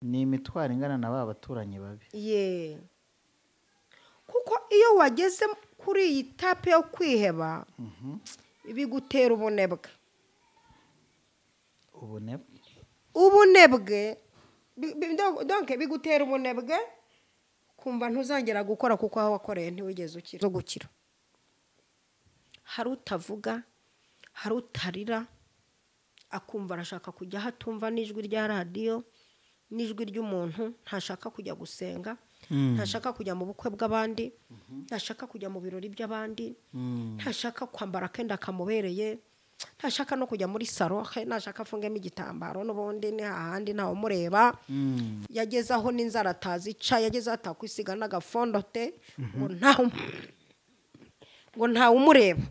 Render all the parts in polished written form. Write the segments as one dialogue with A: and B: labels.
A: Ni imitwaro ingana na ba baturanyi babi.
B: Ye, kuko iyo wageze kuri iyi étape yo kwiheba, bigutera ubunebwe.
A: Ubunebwe.
B: Ubunebwe, donc bigutera ubunebwe, kumva ntuzongera gukora, kuko aho wakoreye ntiwigeze ukira zo gukira. Hari utavuga, hari utarira, akumva arashaka kujya aho atumva n'ijwi rya radiyo n'ijwi ry'umuntu, ntashaka kujya gusenga, ntashaka kujya mu bukwe bw'abandi, ntashaka kujya mu birori by'abandi, ntashaka kwambara akenda kamubereye, ntashaka no kujya muri salon he, ntashaka afungemo igitambaro, n'ubundi ni hahandi ntawe umureba. Yageze aho n'inzara atazica, yageze aho atakwisiga n'agafondote, ngo ntawe umureba.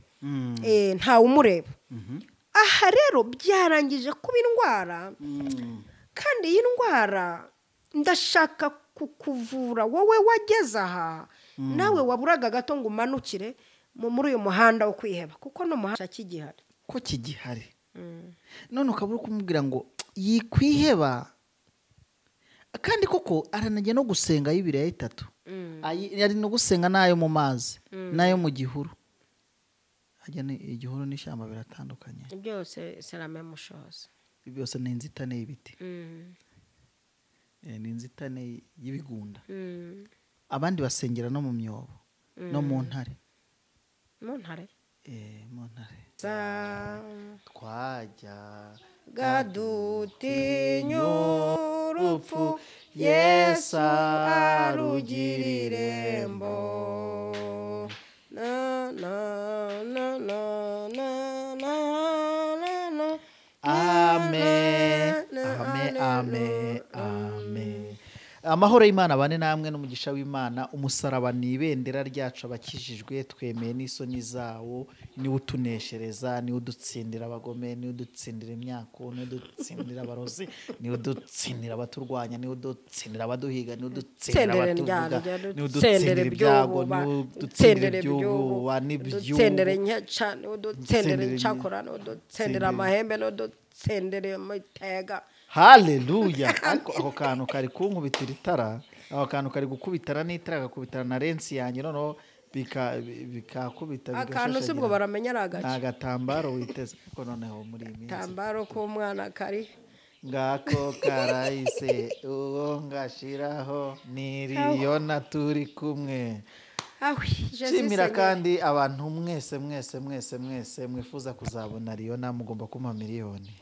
B: Ntawe umureba. Aha rero byarangije kuba indwara, kandi iyi ndwara ndashaka kukuvura wowe wageze aha, nawe waburaga gato ngo umanukire muri uyu muhanda wo kwiheba, kuko n'umuhanda kigihari.
A: Ko kigihari, none ukaba uri kumubwira ngo yikwiheba, kandi koko aranajya no gusenga y'ibiri itatu. Ari no gusenga n'ayo mu mazi n'ayo mu gihuru. Hajya ni igihuru n'ishyamba biratandukanye?
B: Byose c'est la même chose.
A: Byose ni inzitane y'ibiti. Ni inzitane y'ibigunda. Abandi basengera no mu myobo no mu ntare.
B: Mu ntare.
A: Mu ntare.
B: Za
A: twajya
B: gadutinya urupfu, Yesu arugira irembo, na na na na na na na na.
A: Amen.
B: Na,
A: amen.
B: Na,
A: Amen, amen. Amahoro y'Imana bane namwe n'umugisha w'Imana. Umusaraba ni ibendera ryacu abakijijwe, twemeye n'isoni zawo. Niwe utuneshereza, niwe udutsindira abagome, niwe udutsindira imyako, niwe udutsindira abarozi, niwe udutsindira abaturwanya, niwe udutsindira abaduhiga, niwe udutsindira
B: Tsendere
A: abatuvuga,
B: ndyarya,
A: niwe
B: dutsendere
A: udutsindira ibyago,
B: iby'ububa,
A: niwe udutsindira
B: dutsendere
A: iby'ububa
B: dutsendere
A: n'iby'ubu
B: nkeca, dutsendere
A: Dutsendere
B: incakura, dutsendere
A: Tsendere.
B: amahembe, dutsendere amitega.
A: Haleluya! Ariko ako kantu kari kunkubitira itara, ako kantu kari gukubitana n'itara, gakubitana na lens yanjye, noneho bikakubita.
B: Akantu si ubwo
A: Bigashashagirana.
B: Baramenya ari
A: Ni
B: agace.
A: agatambaro witeze, ariko noneho muri iyi minsi
B: Agatambaro k'umwana kari
A: ngako karahise, uwo ngashiraho ni Riyona, turi kumwe.
B: Awi Jesus.
A: Nshimira
B: Seigneur.
A: kandi abantu mwese mwese mwese mwese mwifuza kuzabona Riyona, mugomba kumpa miliyoni.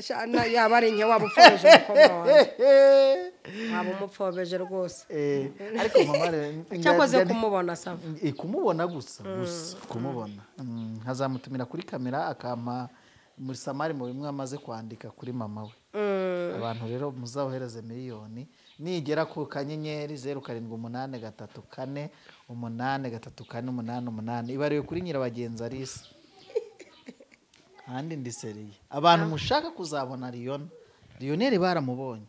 B: Shana, yaba ari nke waba upfobeje umukobwa wanjye, waba umupfobeje rwose.
A: Ariko mama rero,
B: Cyakoze kumubona ça va.
A: Kumubona gusa gusa kumubona. Nkazamutumira kuri kamera, akampa muri samari mu bimwe amaze kwandika kuri mama we. Abantu rero muzabohereze miliyoni nigera ku *783483488, ibariwe kuri Nyirabagenzi Alice. Kandi ndi sérieux, abantu mushaka kuzabona Liyona, Lionel baramubonye.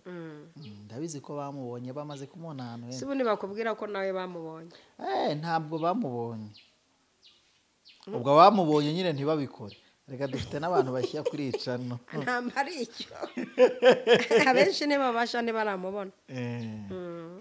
A: Ndabizi ko bamubonye, bamaze kumubona ahantu
B: Si
A: henshi.
B: ubundi bakubwira ko nawe bamubonye.
A: Ntabwo bamubonye. Ubwo abamubonye nyine ntibabikore. Reka dufite n'abantu bashyira kuri icano.
B: Ntabwo ari icyo, abenshi ntibabasha, ntibaramubona.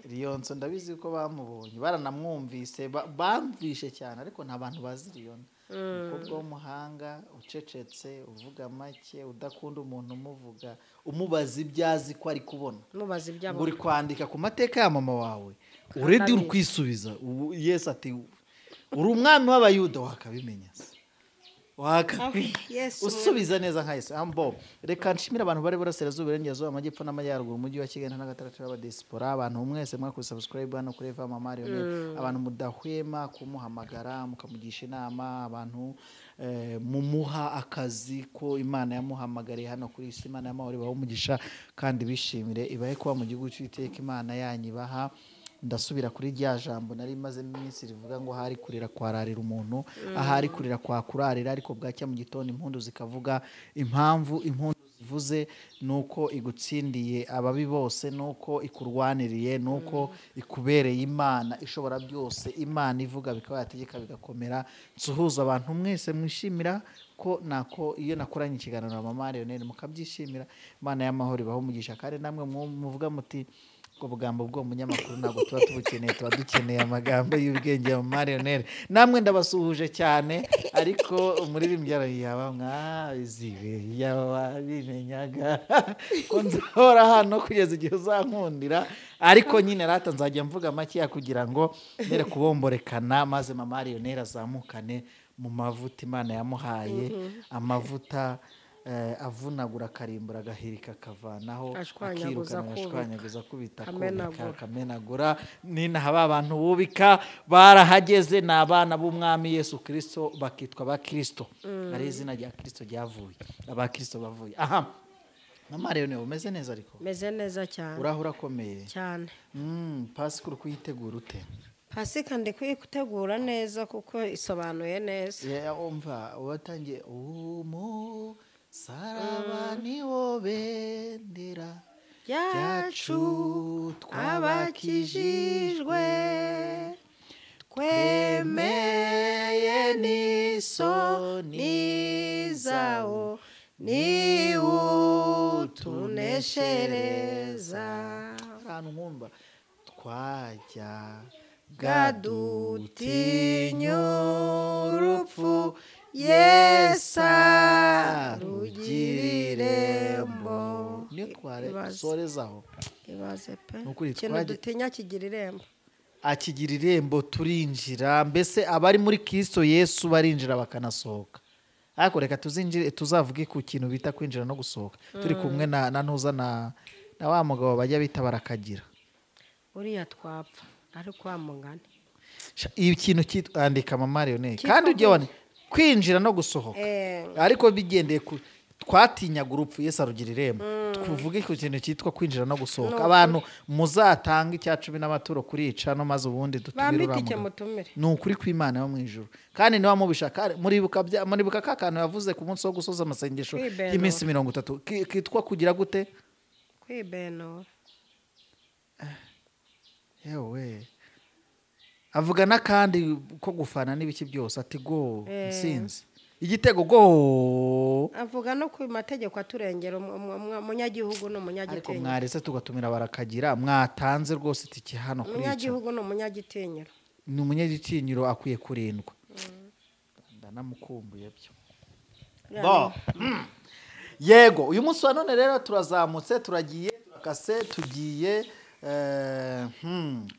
A: Liyonso ndabizi ko bamubonye, baranamwumvise, bamvishe cyane, ariko nta bantu bazi Liyona, umukobwa w'umuhanga, ucecetse, uvuga make, udakunda umuntu umuvuga, umubaza ibyo azi ko ari kubona.
B: Mubaza ibyo
A: Ngo uri
B: abona.
A: kwandika ku mateka ya mama wawe, uredi uri
B: Abizi.
A: kwisubiza. Ubu Yesu ati: "Uri umwami w'Abayuda," wakabimenya se? Wakabimenya?
B: Yesu.
A: Usubiza neza nka Yesu. Ambo reka nshimire abantu bari burasirazuba, iburengerazuba, amajyepfo n'amajyaruguru, umujyi wa Kigali n'agatandatu y'abadiyasipora, abantu mwese mwakoze subscribe hano kuri Eva Mama Lionel, abantu mudahwema kumuhamagara mukamugisha inama, abantu mumuha akazi ko Imana yamuhamagariye hano kuri isi. Imana y'amahoro ibahe umugisha kandi bishimire, ibahe kuba mu gihugu cy'Uwiteka Imana yanyu ibaha. Ndasubira kuri rya jambo nari mazemo iminsi rivuga ngo ahari kurira kwararira umuntu, ahari kurira kwakurarira, ariko bwacya mu gitondo impundu zikavuga. Impamvu impundu Ivuze nuko igutsindiye ababi bose, nuko ikurwaniriye, nuko ikubereye Imana ishobora byose, Imana ivuga bikaba yategeka bigakomera. Nsuhuza abantu mwese mwishimira ko nako iyo nakoranye ikiganiro na Mama Lionel mukabyishimira. Imana y'amahoro ibaho umugisha, kandi namwe muvuga muti ubwo bugambo bwo munyamakuru ntabwo tuba tubukeneye, tuba dukeneye amagambo y'ubwenge ya Mama Lionel. Namwe ndabasuhuje cyane, ariko umuririmbyi yaba mwabizibe yaba bimenyaga ko nzahora hano kugeza igihe uzankundira, ariko nyine rata nzajya mvuga make kugira ngo nere kubomborekana, maze Mama Lionel azamukane mu mavuta Imana yamuhaye, amavuta avunagura akarimbura agahirika akavanaho akirukana ashwanyaguza kubita akamenagura. Ninaha abantu bubika barahageze, ni abana b'umwami Yesu Kristo, bakitwa abakristo, ari izina rya Kristo ryavuye, abakristo bavuye. Aha Mama Lionel umeze neza? Ariko
B: meze neza cyane.
A: Uraho urakomeye
B: cyane.
A: Pasika uri kuyitegura ute?
B: Pasika ndi kuyitegura neza kuko isobanuye neza.
A: Umva watangiye umusaraba niwo bendera
B: ryacu twabakijijwe, twemeye n'isoni zawo, niwutuneshereza.
A: Ahantu nkumva twajya
B: gadutinya urupfu, Yesu arugira irembo.
A: Niyo twasorezaho.
B: Ibaze pe, ikintu dutinya kigira irembo,
A: akigira irembo turinjira. Mbese abari muri Kristo Yesu barinjira bakanasohoka. Ariko reka tuzinjire, tuzavuge ku kintu bita kwinjira no gusohoka, turi kumwe na ntuza na wa mugabo bajya bita barakagira.
B: Uriya twapfa ariko wa mugani
A: ikintu kitandika Mama Lionel, kandi ujye wane kwinjira no gusohoka, ariko bigendeye ku twatinyaga urupfu, Yesu arugira irembo. Tuvuge ku kintu cyitwa kwinjira no gusohoka. Abantu muzatanga icya 10 n'amaturo kurica no maze ubundi dutumire uramuga. Ni ukuri kw'Imana yo mu ijuru, kandi niba mubishaka muribuka ka kantu yavuze ku munsi wo gusoza amasengesho y'iminsi 30 kitwa kugira gute?
B: Kwibenura.
A: Yewe avuga n'akandi ko gufana n'ibiki byose, ati go nsinzi igitego go.
B: Avuga no ku mategeko aturengera umunyagihugu n'umunyagitinyiro.
A: Ariko mwarese tugatumira barakagira, mwatanze rwose itike hano kuri
B: umunyagihugu n'umunyagitinyiro.
A: Ni umunyagitinyiro akwiye kurindwa. Ndanamukumbuye byo. Bo yego, uyu munsi wa none rero turazamutse, turagiye, turakase, tugiye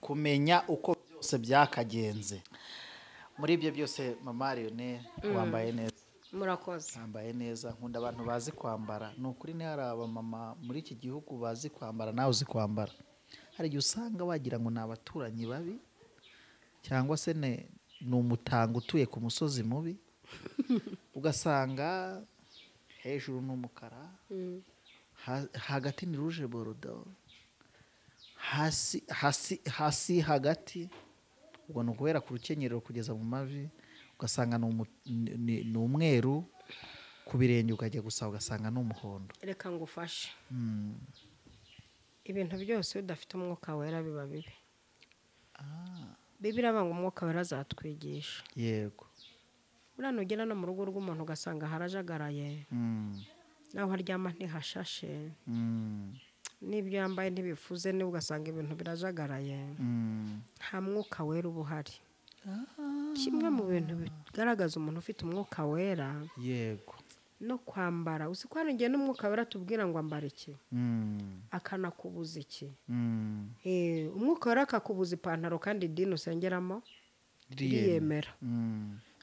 A: kumenya uko byose byakagenze. Muri ibyo byose Mama Lionel wambaye neza.
B: Murakoze.
A: Wambaye neza, nkunda abantu bazi kwambara. Ni ukuri ni hari abamama muri iki gihugu bazi kwambara, nawe uzi kwambara. Hari igihe usanga wagira ngo ni abaturanyi babi, cyangwa se ni umutanga utuye ku musozi mubi, ugasanga hejuru ni umukara, hagati ni rouge bordeaux, hasi hasi hasi hagati ubwo ni uguhera ku rukenyerero kugeza mu mavi, ugasanga ni umweru, ku birenge ukajya gusa ugasanga ni umuhondo.
B: Reka ngufashe. Ibintu byose udafite umwuka wera biba bibi. Bibiliya banga umwuka wera azatwigisha.
A: Yego.
B: Buriya nugera no mu rugo rw'umuntu ugasanga harajagaraye, naho haryama ntihashashe, n'ibyo yambaye ntibifuze, niba ugasanga ibintu birajagaraye, nta mwuka wera uba uhari. Kimwe mu bintu bigaragaza umuntu ufite umwuka wera,
A: yego,
B: no kwambara. Uzi ko hari igihe n'umwuka wera atubwira ngo ambara iki, akanakubuza iki. Umwuka wera akakubuza ipantaro kandi idini usengeramo riyemera.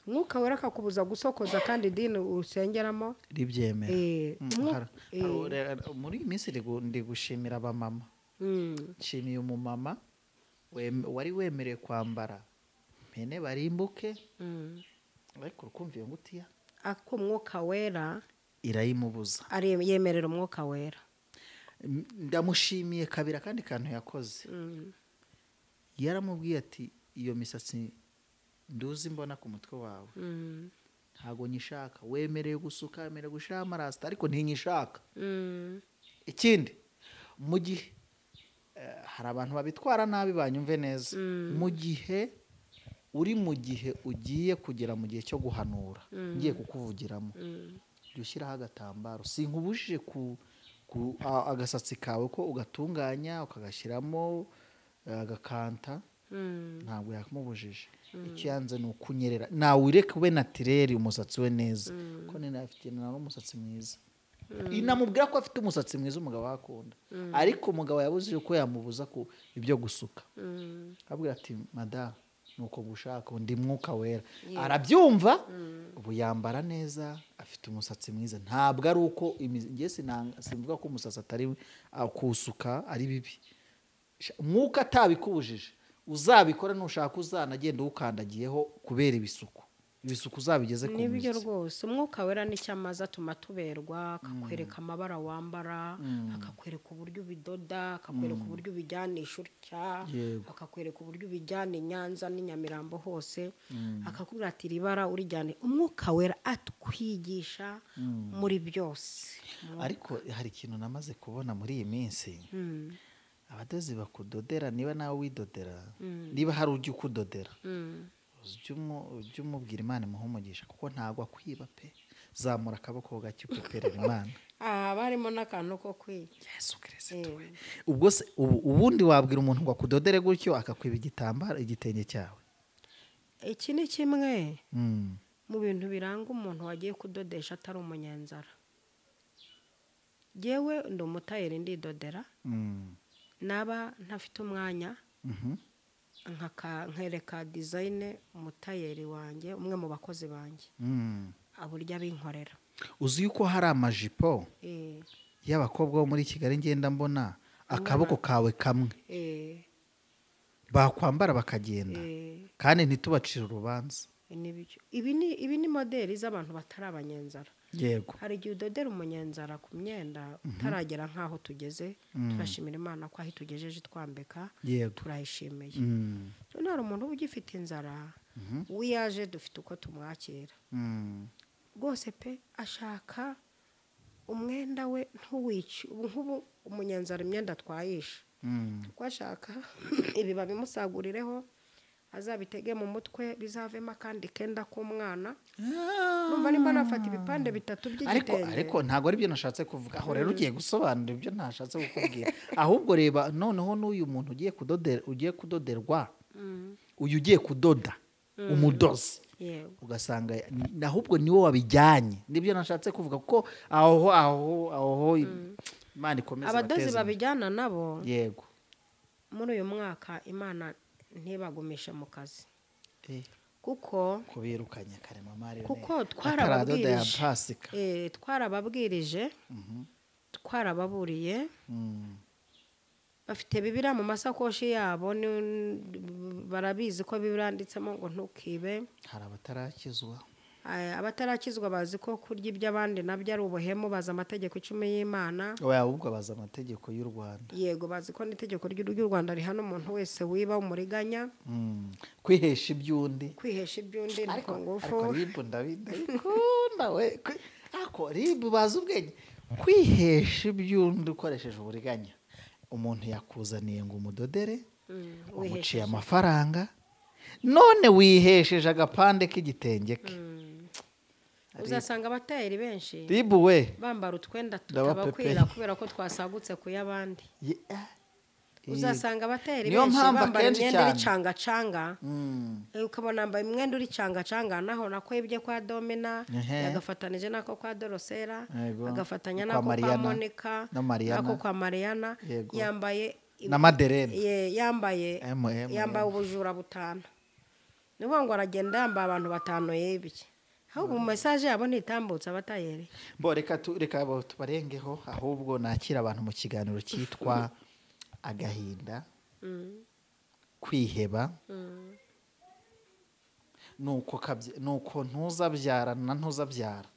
B: Umwuka wera akakubuza gusokoza kandi idini usengeramo
A: ribyemera. Muri iyi minsi ndi gushimira abamama. Nshimiye umumama wari wemerewe kwambara mpene barimbuke, ariko urukumva iyo ngutiya
B: ako umwuka wera
A: irayimubuza,
B: yemerera umwuka wera.
A: Ndamushimiye kabira kandi kantu yakoze. Yaramubwiye ati iyo misatsi nduzi mbona ku mutwe wawe, Ntabwo nyishaka. Wemerewe gusuka, wemerewe gushira amarasita, ariko ntinyishaka. Ikindi, mu gihe hari abantu babitwara nabi, banyumve neza, mu gihe uri, mu gihe ugiye kugera mu gihe cyo guhanura, ngiye kukuvugiramo, jya ushyiraho agatambaro. Sinkubujije ku agasatsi kawe ko ugatunganya, ukagashyiramo agakanta, ntabwo yakamubujije. Icyo yanze ni ukunyerera. Nawe ureke ube naturel, umusatsi we neza, ko nina afite n'umusatsi mwiza. Inamubwira ko afite umusatsi mwiza, umugabo akunda, ariko umugabo yabuze uko yamubuza ku ibyo gusuka. Abwira ati madamu, nuko gushaka undi mwuka wera arabyumva. Ubu yambara neza, afite umusatsi mwiza. Ntabwo ari uko njye simvuga ko umusatsi atari kuwusuka ari bibi. Umwuka atabikubujije uzabikora, nushaka uzanagenda uwukandagiyeho kubera ibisuku. Ibisuku uzabigeze ku
B: Nibyo
A: mitsi.
B: rwose, umwuka wera n'icyo amaze atuma tuberwa, akakwereka amabara wambara, akakwereka uburyo ubidoda, akakwereka uburyo ubijyanisha utya, akakwereka uburyo ubijyana i Nyanza n'i Nyamirambo hose, akakubwira ati iri bara urijyane. Umwuka wera atwigisha muri byose.
A: Ariko hari ikintu namaze kubona muri iyi minsi, abadozi bakudodera, niba nawe widodera, niba hari ujya ukudodera, ujye umubwira Imana imuhe umugisha, kuko ntabwo akwiba pe. Zamura akaboko gake upeperera Imana.
B: Aha barimo n'akantu ko kwiba.
A: Yesu Kristo we. Ubwo se ubundi wabwira umuntu ngo akudodere gutyo akakwiba igitambaro, igitenge cyawe?
B: Iki ni kimwe mu bintu biranga umuntu wagiye kudodesha atari umunyenzara. Yewe ndi umutayeri, ndidodera. Naba ntafite umwanya, nkereka design umutayeri wanjye, umwe mu bakozi banjye, aburyo abinkorera.
A: Uzi yuko hari amajipo y'abakobwa bo muri Kigali ngenda mbona akaboko kawe kamwe bakwambara bakagenda, kandi ntitubacire urubanza.
B: Nibyo. Ibi ni modeli z'abantu batari abanyenzara.
A: Yego.
B: Hari igihe udodera umunyenzara ku myenda utaragera nk'aho tugeze. Turashimira Imana ko aho itugejeje twambika, turayishimiye. None hari umuntu uba ugifite inzara, uyaje dufite uko tumwakira. Rwose pe, ashaka umwenda we ntuwice. Ubu nk'ubu umunyenzara imyenda twayishe, kuko ashaka ibi babimusagurireho, azabitege mu mutwe, bizavemo akandi kenda k'umwana. Numva nimba nafata ibipande bitatu by'igitenge.
A: Ariko ntabwo ari byo nashatse kuvuga. Aho rero ugiye gusobanura ibyo ntashatse kukubwira. Ahubwo reba noneho n'uyu muntu ugiye kudodera, ugiye kudoderwa, uyu ugiye kudoda, umudozi, ugasanga ahubwo niwe wabijyanye. Nibyo nashatse kuvuga, kuko aho Imana ikomeze
B: abadozi
A: ibateze imbere.
B: Babijyana nabo.
A: Yego.
B: Muri uyu mwaka Imana ntibagumishe mu kazi. Kuko
A: kubirukanya kare mama rero
B: kuko
A: ataradoda ya
B: twarababwirije.
A: Pasika.
B: Twarababwirije, twarababuriye. Bafite Bibiliya mu masakoshi yabo, barabizi ko Bibiliya yanditsemo ngo ntukibe.
A: Hari abatarakizwa.
B: Abatarakizwa bazi ko kurya iby'abandi nabyo ari ubuhemu, bazi amategeko 10 y'Imana.
A: Oya, ahubwo bazi amategeko y'u Rwanda.
B: Yego, bazi ko n'itegeko ry'u Rwanda rihana umuntu wese wiba umuriganya.
A: Kwihesha iby'undi.
B: Kwihesha iby'undi ni
A: Ariko
B: ku ngufu.
A: Ariko ribu ndabikunda we. Ariko ribu bazi ubwenge. Kwihesha iby'undi ukoresheje uburiganya. Umuntu yakuzaniye ngo umudodere, wamuciye amafaranga, none wihesheje agapande k'igitenge ke.
B: Uzasanga abatayeri benshi
A: Ribu we
B: bambara utwenda
A: Ndabapepeye.
B: tutabakwira kubera ko twasagutse ku y'abandi. Uzasanga abatayeri
A: Niyo
B: benshi
A: mpamvu
B: bambara
A: akenshi
B: imyenda iri
A: cyane.
B: cangacanga. Ukabona yambaye umwenda uri cangacanga, naho nako ibye kwa Domina, yagafatanije nako kwa Dorosera, agafatanya
A: Kwa
B: nako kwa
A: Mariana.
B: Monica,
A: Na Mariana.
B: nako kwa Mariana, yambaye
A: Na Maderena.
B: Yambaye
A: M, M,
B: yambaye
A: M.
B: ubujura butanu. Ni ukuvuga ngo aragenda yambaye abantu batanu yibye. Ahubwo mu message yabo ntitambutse abatayeri.
A: Bo reka reka abo tubarengeho, ahubwo nakira abantu mu kiganiro cyitwa agahinda, kwiheba. Nuko nuko ntuzabyara na ntuzabyara.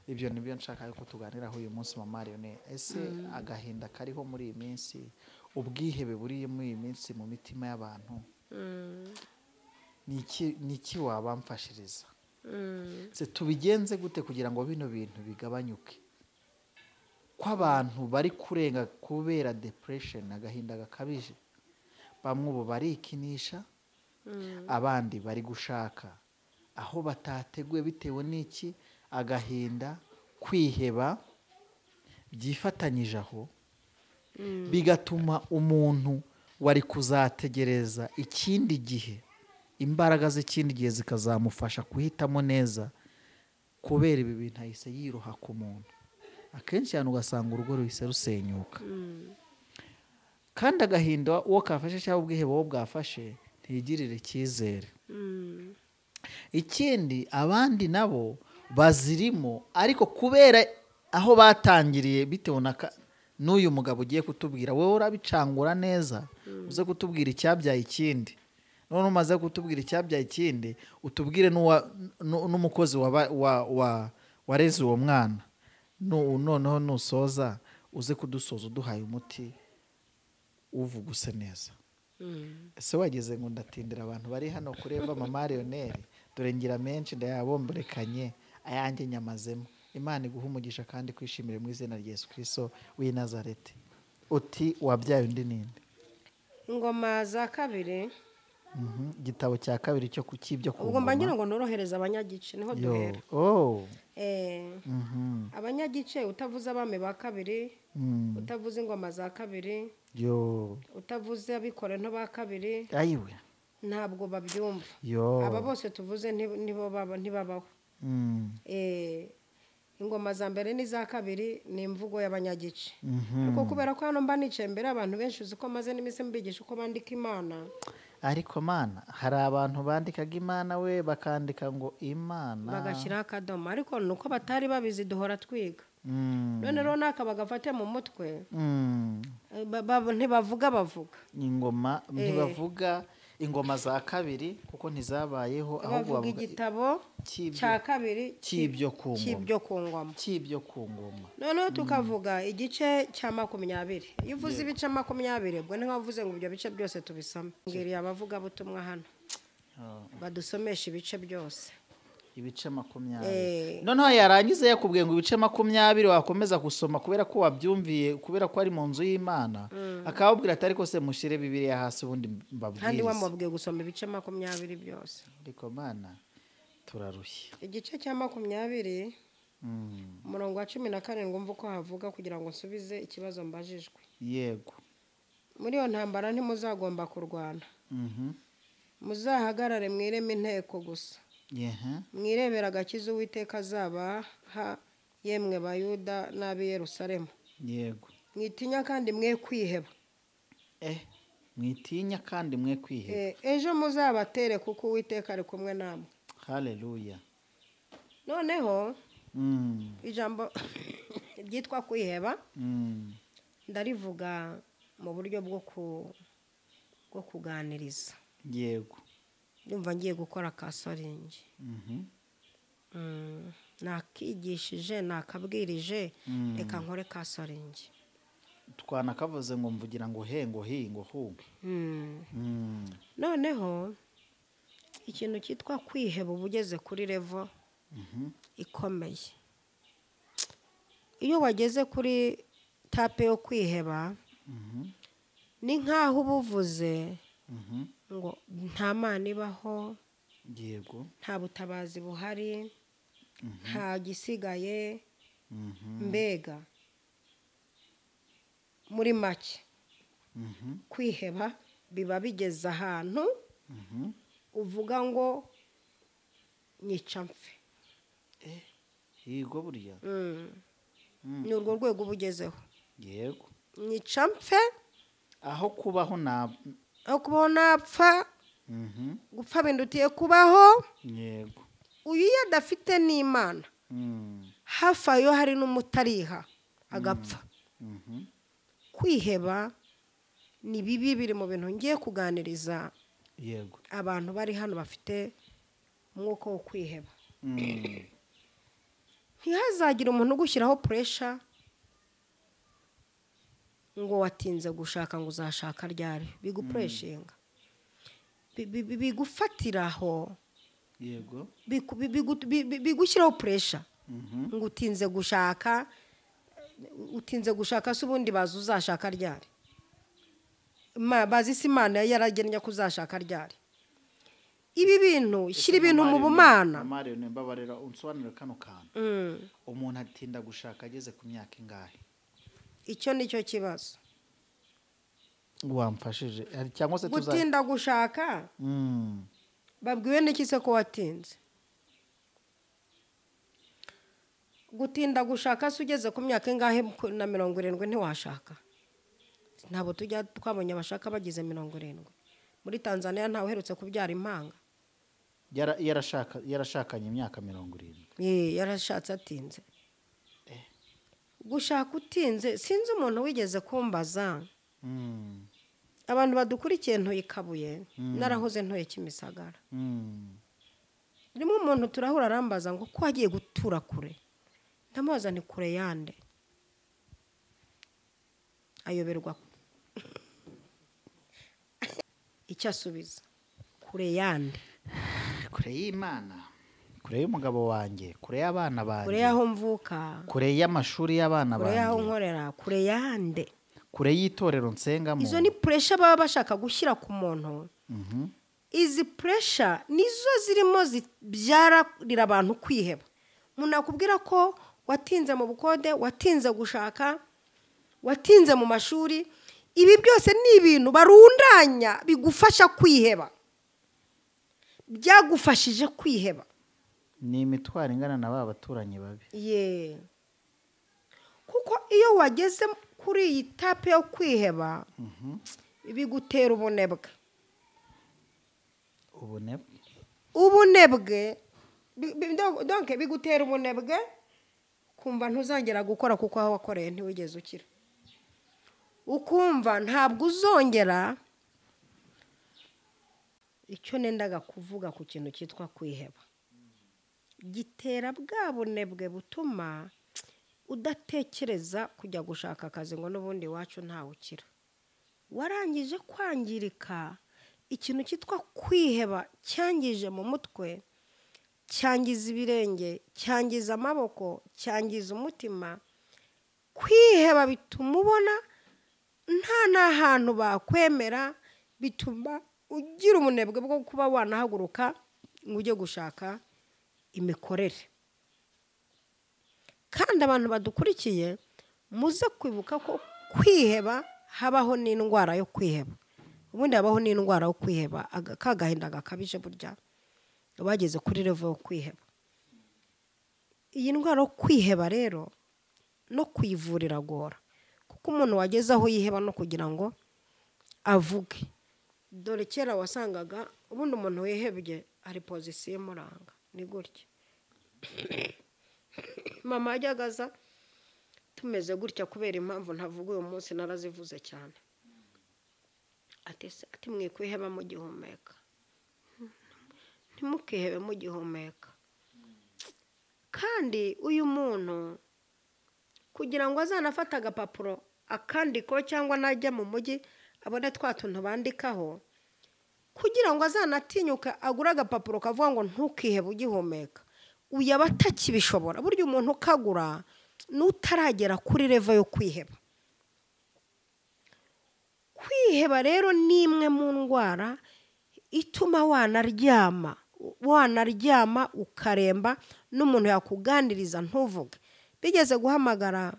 A: Ibyo nibyo nshaka yuko tuganiraho uyu munsi mama Lionel. Ese agahinda kariho muri iyi minsi, ubwihebe buri muri iyi minsi mu mitima y'abantu, niki wabamfashiriza? Se tubigenze gute kugira ngo bino bintu bigabanyuke, ko abantu bari kurenga kubera depression, agahinda gakabije? Bamwe ubu barikinisha, abandi bari gushaka aho batateguye bitewe n'iki? Agahinda, kwiheba byifatanyije aho, bigatuma umuntu wari kuzategereza ikindi gihe, imbaraga z'ikindi gihe zikazamufasha guhitamo neza, kubera ibi bintu ahise yiroha ku muntu. Akenshi cyane ugasanga urugo ruhise rusenyuka. Kandi agahinda uwo kafashe cyangwa ubwihebe uwo bwafashe ntigirire icyizere. Ikindi, abandi nabo bazirimo, ariko kubera aho batangiriye bitewe n'uyu mugabo ugiye kutubwira, wowe urabicangura neza, uze kutubwira icyabyaye ikindi. None umaze kutubwira icyabyaye ikindi, utubwire n'umukozi wareze uwo mwana. Noneho nusoza uze kudusoza uduhaye umuti uvuguse neza. Ese wageze ngo ndatindira abantu bari hano kureba Mama Lionel, dore ngira menshi ndayabomborekanye, ayanjye nyamazemo. Imana iguhe umugisha kandi kwishimire mu izina rya Yesu Kristo w'i Nazareti. Uti wabyaye undi ninde?
B: Ingoma za kabiri.
A: Igitabo cya kabiri cyo kukibyo ku
B: Ubwo mba ngira ngo norohereza abanyagice niho duhera. Abanyagice utavuze abami ba kabiri, utavuze ingoma za kabiri, utavuze abikore nto ba kabiri,
A: ayiwe
B: ntabwo babyumva. Aba bose tuvuze nibo baba ntibabaho. Ingoma za mbere n'iza kabiri ni imvugo y'abanyagice. Ariko kubera ko hano mba nicaye mbere abantu benshi, uzi ko maze n'iminsi mbigisha uko bandika Imana.
A: Ariko Mana, hari abantu bandikaga Imana we bakandika ngo Imana,
B: bagashyiraho akadomo, ariko nuko batari babizi, duhora twiga. None rero naka bagafate mu mutwe, ntibavuga bavuga
A: ingoma, ntibavuga ingoma za kabiri kuko ntizabayeho, ahubwo
B: bavuga igitabo cya kabiri
A: cy'ibyo ku
B: ngoma,
A: cy'ibyo ku ngoma.
B: Noneho tukavuga igice cya 20. Iyo uvuze ibice 20, ubwo ni nkavuze ngo ibyo bice byose tubisome. Ngiriye abavuga butumwa hano badusomesha ibice byose,
A: ibice 20. Noneho yarangiza yakubwiye ngo ibice 20 wakomeza gusoma kubera ko wabyumviye, kubera ko ari mu nzu y'Imana, akababwira ati ariko se mushire Bibiliya hasi ubundi mbabwirize.
B: Kandi wamubwiye gusoma ibice 20 byose.
A: Ariko Mana turarushye.
B: Igice cya 20 umurongo wa 17 umva uko havuga kugira ngo nsubize ikibazo mbajijwe.
A: Yego.
B: Muri iyo ntambara ntimuzagomba kurwana. Muzahagarare mwireme inteko gusa. Mwirebera agakiza Uwiteka azabaha, yemwe Bayuda n'ab'i Yerusalemu.
A: Yego.
B: Mwitinya kandi mwe kwiheba.
A: Mwitinya kandi mwe kwiheba.
B: Ejo muzabatere kuko Uwiteka ari kumwe namwe.
A: Haleluya.
B: Noneho ijambo ryitwa kwiheba ndarivuga mu buryo bwo kuganiriza.
A: Yego.
B: Ndumva ngiye gukora kasoringi. Nakigishije, nakabwirije, reka nkore kasoringi.
A: Twanakavuze ngo mvugira ngo he ngo hi ngo hu.
B: Noneho ikintu cyitwa kwiheba ubugeze kuri level ikomeye. Iyo wageze kuri tape yo kwiheba, ni nkaho ubuvuze ngo nta Mana ibaho,
A: yego,
B: nta butabazi buhari, nta gisigaye, mbega muri make kwiheba biba bigeze ahantu uvuga ngo nyica mfe.
A: Yego burya
B: ni urwo rwego ubugezeho.
A: Yego.
B: Nyica mfe,
A: aho kubaho na
B: aho kubaho napfa, gupfa bindutiye kubaho.
A: Yego.
B: Uyu iyo adafite n'Imana, hafi ayo hari n'umutariha agapfa. Kwiheba ni bibi, biri mu bintu ngiye kuganiriza.
A: Yego.
B: Abantu bari hano bafite umwuka wo kwiheba. Ntihazagira umuntu ugushyiraho pressure ngo watinze gushaka ngo uzashaka ryari, bigupreshinga, bigufatiraho.
A: Yego.
B: Bigushyiraho pressure ngo utinze gushaka, utinze gushaka se ubundi bazi uzashaka ryari? Bazi se Imana yaragennye ko uzashaka ryari? Ibi bintu shyira ibintu mu bumana.
A: Mario, mbabarira unsobanurire kano kantu. Umuntu atinda gushaka ageze ku myaka ingahe?
B: Icyo nicyo kibazo.
A: Wamfashije cyangwa se
B: gutinda gushaka? Babwiwe n'iki se ko watinze? Gutinda gushaka se ugeze ku myaka ingahe na 70 ntiwashaka? Ntabwo tujya twabonye abashaka bagize 70. Muri Tanzania ntawe uherutse kubyara impanga.
A: Yarashakanye imyaka 70.
B: Yarashatse atinze. Gushaka utinze, sinzi umuntu wigeze kumbaza. Abantu badukurikiye ntuye Kabuye, narahoze ntuye Kimisagara. Rimwe umuntu turahura arambaza ngo ko wagiye gutura kure. Ndamubaza ni kure yande? Ayoberwa icyo asubiza. Kure yande?
A: Kure y'Imana, kure y'umugabo wanjye, kure y'abana banjye,
B: kure y'aho mvuka,
A: kure y'amashuri y'abana banjye,
B: kure y'aho nkorera, kure yande,
A: kure y'itorero nsengamo.
B: Izo ni pressure baba bashaka gushyira ku muntu. Izi pressure nizo zirimo zibyarira abantu kwiheba. Umuntu akubwira ko watinze mu bukode, watinze gushaka, watinze mu mashuri, ibi byose ni ibintu barundanya bigufasha kwiheba. Byagufashije kwiheba.
A: Ni imitwaro ingana na ba baturanyi babi.
B: Ye. Kuko iyo wageze kuri iyi tape yo kwiheba, bigutera ubunebwe.
A: Ubunebwe?
B: Ubunebwe donc bigutera ubunebwe, kumva ntuzongera gukora kuko aho wakoreye ntiwigeze ukira. Ukumva ntabwo uzongera. Icyo nendaga kuvuga ku kintu cyitwa kwiheba, gitera bwa bunebwe butuma udatekereza kujya gushaka akazi ngo n'ubundi wacu ntawe ukira. Warangije kwangirika. Ikintu cyitwa kwiheba cyangije mu mutwe, cyangiza ibirenge, cyangiza amaboko, cyangiza umutima. Kwiheba bituma ubona nta n'ahantu bakwemera, bituma ugira umunebwe bwo kuba wanahaguruka ngo ujye gushaka imikorere. Kandi abantu badukurikiye muze kwibuka ko kwiheba habaho n'indwara yo kwiheba. Ubundi habaho n'indwara yo kwiheba, kagahinda gakabije burya bageze kuri level yo kwiheba. Iyi ndwara yo kwiheba rero no kuyivura iragora, kuko umuntu wageze aho yiheba no kugira ngo avuge. Dore kera wasangaga ubundi umuntu wihebye ari pozisiyo imuranga ni gutya. Mama yajyaga aza tumeze gutya kubera impamvu ntavuga uyu munsi narazivuze cyane. Ati mwikwiheba mugihumeka, ntimukihebe mugihumeka. Kandi uyu muntu kugira ngo azanafate agapapuro akandiko cyangwa najya mu mujyi abone twa tuntu bandikaho, kugira ngo azanatinyuka agure agapapuro kavuga ngo ntukihebe ugihumeka, uyaba atakibishobora. Burya umuntu ukagura n'utaragera kuri level yo kwiheba. Kwiheba rero ni imwe mu ndwara ituma wanaryama ukaremba, n'umuntu yakuganiriza ntuvuge. Bigeze guhamagara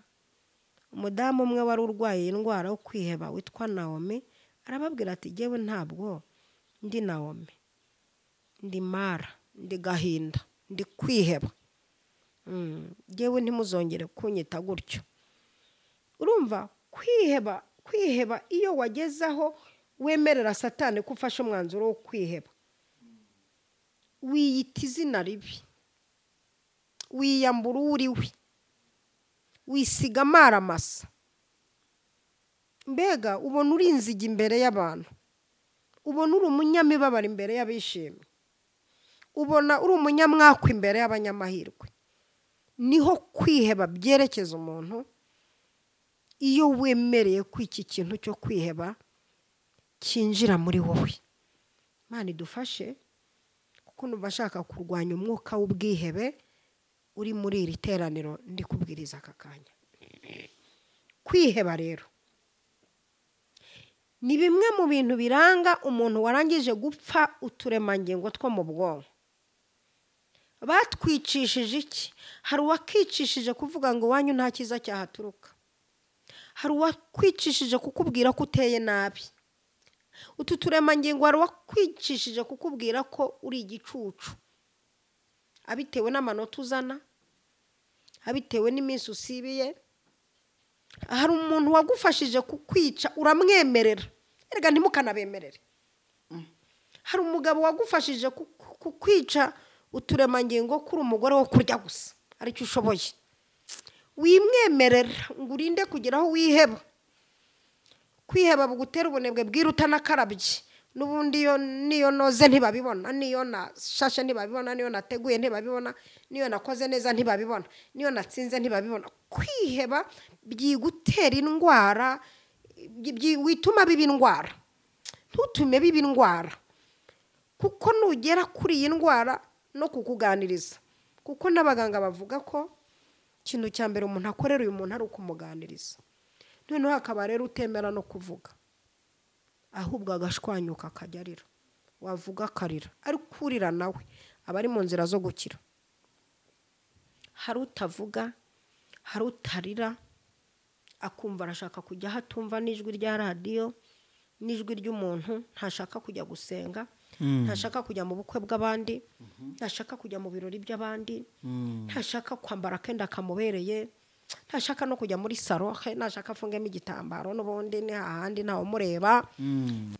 B: umudamu umwe wari urwaye indwara yo kwiheba witwa Naomi, arababwira ati jyewe ntabwo ndi Naomi, ndi Mara, ndi gahinda, ndi kwiheba. Jyewe ntimuzongere kunyita gutyo. Urumva kwiheba, kwiheba iyo wagezaho wemerera Satani ko ufashe umwanzuro wo kwiheba, wiyita izina ribi, wiyambura uriwe, wisiga amaramasa. Mbega ubona uri inzige imbere y'abantu, ubona uri umunyamibabaro imbere y'abishimye, ubona uri umunyamwakwa imbere y'abanyamahirwe. Niho kwiheba byerekeza umuntu. Iyo wemereye ko iki kintu cyo kwiheba cyinjira muri wowe, Imana idufashe. Kuko numva ashaka kurwanya umwuka w'ubwihebe uri muri iri teraniro ndi kubwiriza aka kanya. Kwiheba rero ni bimwe mu bintu biranga umuntu warangije gupfa uturemangingo two mu bwonko. Batwicishije iki? Hari uwakicishije kuvuga ngo iwanyu nta cyiza cyahaturuka. Hari uwakwicishije kukubwira ko uteye nabi. Utu turemangingo hari uwakwicishije kukubwira ko uri igicucu, abitewe n'amanota uzana, abitewe n'iminsi usibiye. Hari umuntu wagufashije kukwica uramwemerera, erega ntimukanabemerere. Hari umugabo wagufashije kukwica uturemangingo kuri umugore wo kurya gusa aricyo ushoboye, wimwemerera ngo urinde kugera aho wiheba. Kwiheba bugutera ubunebwe bwira utanakarabye, n'ubundi iyo niyo noze ntibabibona, niyo nashashe ntibabibona, niyo nateguye ntibabibona, niyo nakoze neza ntibabibona, niyo natsinze ntibabibona. Kwiheba byigutera indwara, wituma biba indwara. Ntutume biba indwara, kuko nugera kuri iyi ndwara no kukuganiriza, kuko n'abaganga bavuga ko ikintu cya mbere umuntu akorera uyu muntu ari ukumuganiriza. Noneho hakaba rero utemera no kuvuga, ahubwo agashwanyuka akajya arira, wavuga akarira, ariko urira nawe aba ari mu nzira zo gukira. Hari utavuga, hari utarira, akumva arashaka kujya aho atumva n'ijwi rya radiyo n'ijwi ry'umuntu, ntashaka kujya gusenga, ntashaka kujya mu bukwe bw'abandi, ntashaka kujya mu birori by'abandi, ntashaka kwambara akenda kamubereye, ntashaka no kujya muri saro, ntashaka afungemo igitambaro, n'ubundi ni hahandi ntawe umureba.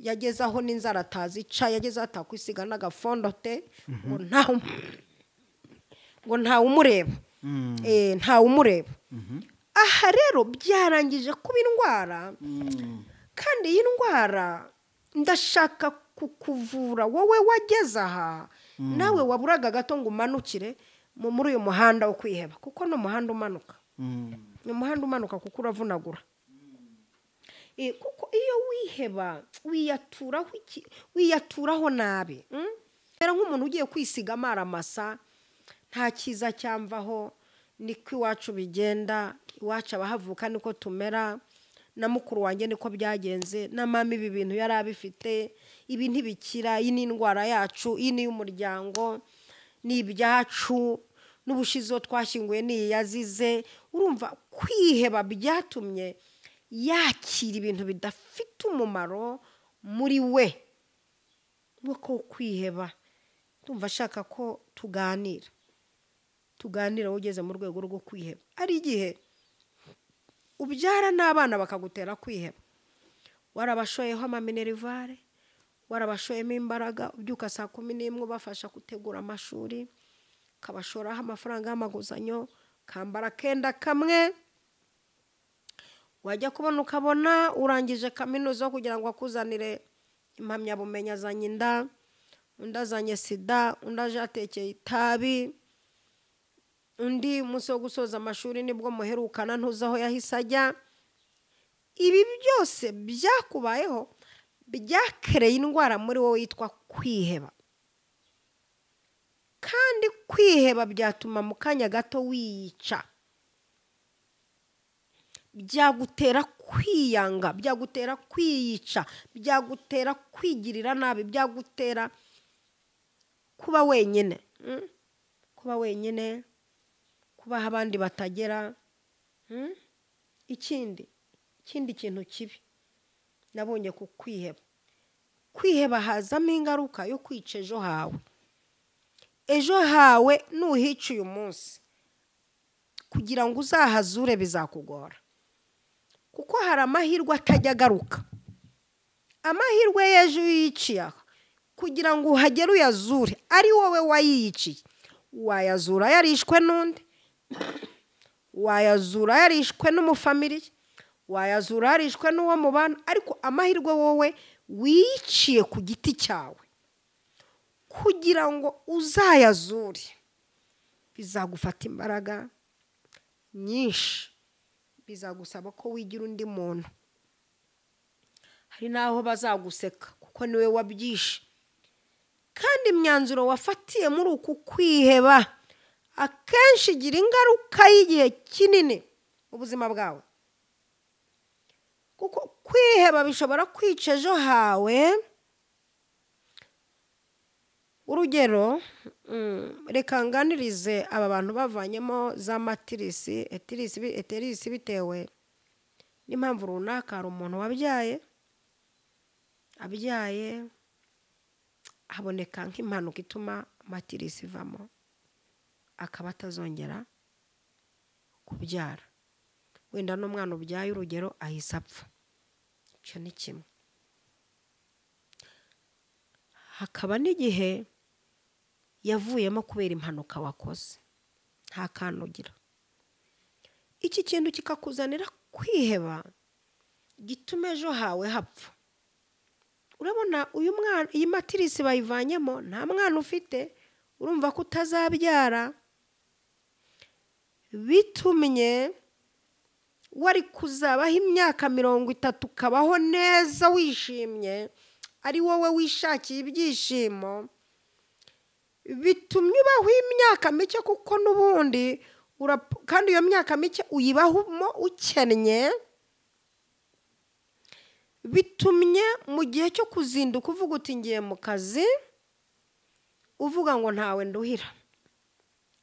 B: Yageze aho n'inzara atazica, yageze aho atakwisiga n'agafondote, ngo ntawe umureba. Ntawe umureba. Aha rero byarangije kuba indwara, kandi iyi ndwara ndashaka kukuvura wowe wageze aha, nawe waburaga gato ngo umanukire muri uyu muhanda wo kwiheba, kuko ni umuhanda umanuka. Ni umuhanda umanuka kuko uravunagura. Kuko iyo wiheba wiyaturaho nabi. Nk'umuntu ugiye kwisiga amaramasa, nta cyiza cyamvaho, niko iwacu bigenda, iwacu abahavuka niko tumera, na mukuru wanjye niko byagenze, na mama ibi bintu yari abifite, ibi ntibikira, iyi ni indwara yacu, iyi ni iy'umuryango, ni ibyacu, n'ubushize twashyinguye ni yazize. Urumva kwiheba byatumye yakira ibintu bidafite umumaro muri we. Nuko kwiheba, ndumva ashaka ko tuganira ugeze mu rwego rwo kwiheba. Ari igihe ubyara n'abana bakagutera kwiheba, warabashoyeho amaminerivare, warabashoyemo imbaraga, ubyuka saa 11 ubafasha gutegura amashuri, kabashoraho amafaranga y'amaguzanyo, kambara kenda kamwe, wajya kubona ukabona urangije kaminuza kugira ngo akuzanire impamyabumenyi, azanye inda, undi azanye sida, undi aje atekeye itabi, undi umunsi wo gusoza amashuri nibwo muherukana ntuzi aho yahise ajya. Ibi byose byakubayeho byakereye indwara muri wowe yitwa kwiheba. Kandi kwiheba byatuma mu kanya gato wiyica, byagutera kwiyanga, byagutera kwiyica, byagutera kwigirira nabi, byagutera kuba wenyine, kuba wenyine, kubaha abandi batagera. Ikindi kintu kibi nabonye ku kwiheba, kwiheba hazamo ingaruka yo kwica ejo hawe. Ejo hawe nuhica uyu munsi, kugira ngo uzahazure bizakugora, kuko hari amahirwe atajya agaruka. Amahirwe y'ejo yiciye kugira ngo uhagere uyazure, ari wowe wayiyiciye. Wayazura yarishwe n'undi, wayazura yarishwe n'umufamiliya, wayazura yarishwe n'uwo mubana, ariko amahirwe wowe wiciye ku giti cyawe kugira ngo uzayazure bizagufata imbaraga nyinshi, bizagusaba ko wigira undi muntu. Hari naho bazaguseka kuko niwe wabyishe. Kandi imyanzuro wafatiye muri uku kwiheba akenshi igira ingaruka y'igihe kinini mu buzima bwawe, kuko kwiheba bishobora kwica ejo hawe. Urugero, reka nganirize aba bantu bavanyemo za matirisi eterisi bitewe n'impamvu runaka. Hari umuntu wabyaye abyaye haboneka nk'impanuka ituma matirisi ivamo, akaba atazongera kubyara, wenda n'umwana ubyaye urugero ahise apfa. Icyo ni kimwe. Hakaba n'igihe yavuyemo kubera impanuka wakoze, nta kantu ugira. Iki kintu kikakuzanira kwiheba gituma ejo hawe hapfa. Urabona uyu mwana, iyi matirisi bayivanyemo, nta mwana ufite, urumva ko utazabyara, bitumye wari kuzabaho imyaka 30 ukabaho neza wishimye, ari wowe wishakiye ibyishimo, bitumye ubaho imyaka mike, kuko n'ubundi kandi iyo myaka mike uyibahamo ukennye. Bitumye mu gihe cyo kuzinduka uvuga uti ngiye mu kazi, uvuga ngo ntawe nduhira,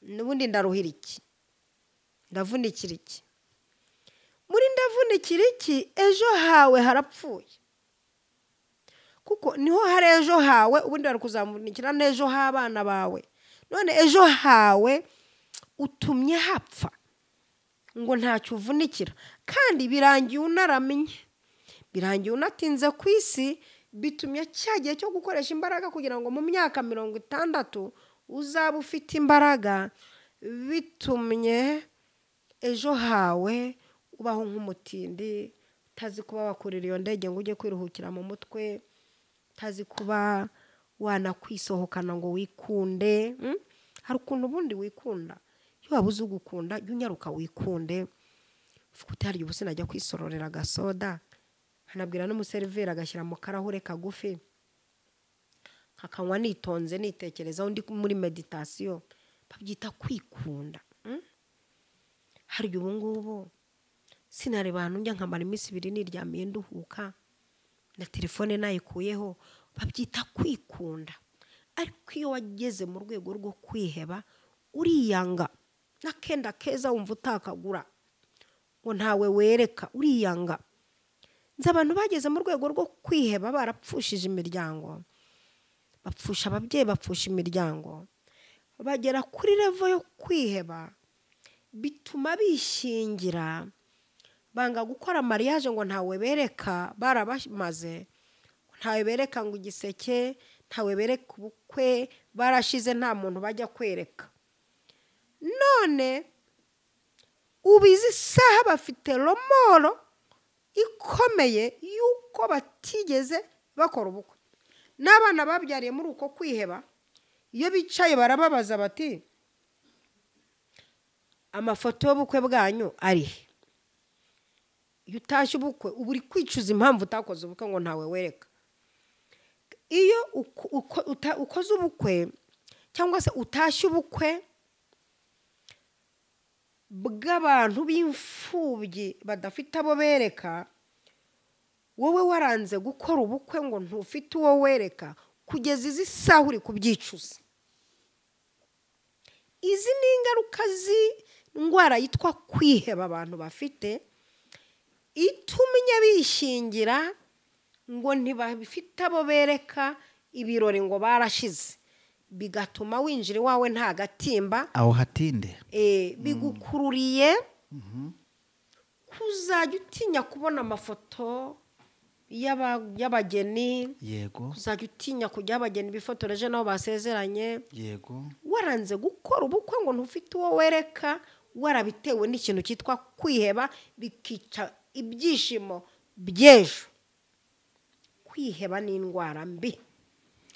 B: n'ubundi ndaruhira iki, ndavunikira iki, muri ndavunikira iki, ejo hawe harapfuye. Kuko niho hari ejo hawe, ubundi bari kuzamunikira n'ejo h'abana bawe. None ejo hawe utumye hapfa ngo ntacyo uvunikira, kandi birangiye unaramye, birangiye unatinze ku isi. Bitumye cya gihe cyo gukoresha imbaraga kugira ngo mu myaka 60 uzaba ufite imbaraga, bitumye ejo hawe ubaho nk'umutindi, utazi kuba wakurira iyo ndege ngo ujye kwiruhukira mu mutwe, utazi kuba wanakwisohokana ngo wikunde. Hari ukuntu ubundi wikunda, iyo wabuze ugukunda jya unyaruka wikunde. Uvuga uti harya ubu sinajya kwisororera agasoda, nkanabwira n'umuseriveri agashyira mu karahure kagufi, nkakanywa nitonze nitekerezaho, ndi muri meditasiyo. Babyita kwikunda. Harya ubu ngubu sinareba ahantu njya nkamara iminsi 2 niryamiye nduhuka, na telefone nayikuyeho. Babyita kwikunda. Ariko iyo wageze mu rwego rwo kwiheba, uriyanga n'akenda keza wumva utakagura ngo ntawe wereka, uriyanga. Nzi abantu bageze mu rwego rwo kwiheba barapfushije imiryango, bapfusha ababyeyi, bapfusha imiryango, bagera kuri level yo kwiheba, bituma bishingira, banga gukora mariage ngo ntawe bereka, barabamaze, ntawe bereka ngo igiseke, ntawe bereka ubukwe, barashize nta muntu bajya kwereka. None ubizi isaha bafite romoro ikomeye yuko batigeze bakora ubukwe. N'abana babyariye muri uko kwiheba, iyo bicaye barababaza bati amafoto y'ubukwe bwanyu ari he? Iyo utashye ubukwe uba uri kwicuza impamvu utakoze ubukwe ngo ntawe wereka. Iyo ukoze ubukwe cyangwa se utashye ubukwe bw'abantu b'imfubyi badafite abo bereka, wowe waranze gukora ubukwe ngo ntufite uwo wereka, kugeza izi saha uri kubyicuza. Izi ni ingaruka z'indwara yitwa kwiheba abantu bafite, itumye bishingira ngo ntibafite abo bereka ibirori ngo barashize, bigatuma winjira iwawe nta gatimba,
A: aho hatinde.
B: Bigukururiye kuzajya utinya kubona amafoto y'abageni.
A: Yego.
B: Kuzajya utinya kujya abageni bifotoreje nabo basezeranye.
A: Yego.
B: Waranze gukora ubukwe ngo ntufite uwo wereka, warabitewe n'ikintu cyitwa kwiheba, bikica ibyishimo by'ejo. Kwiheba ni indwara mbi.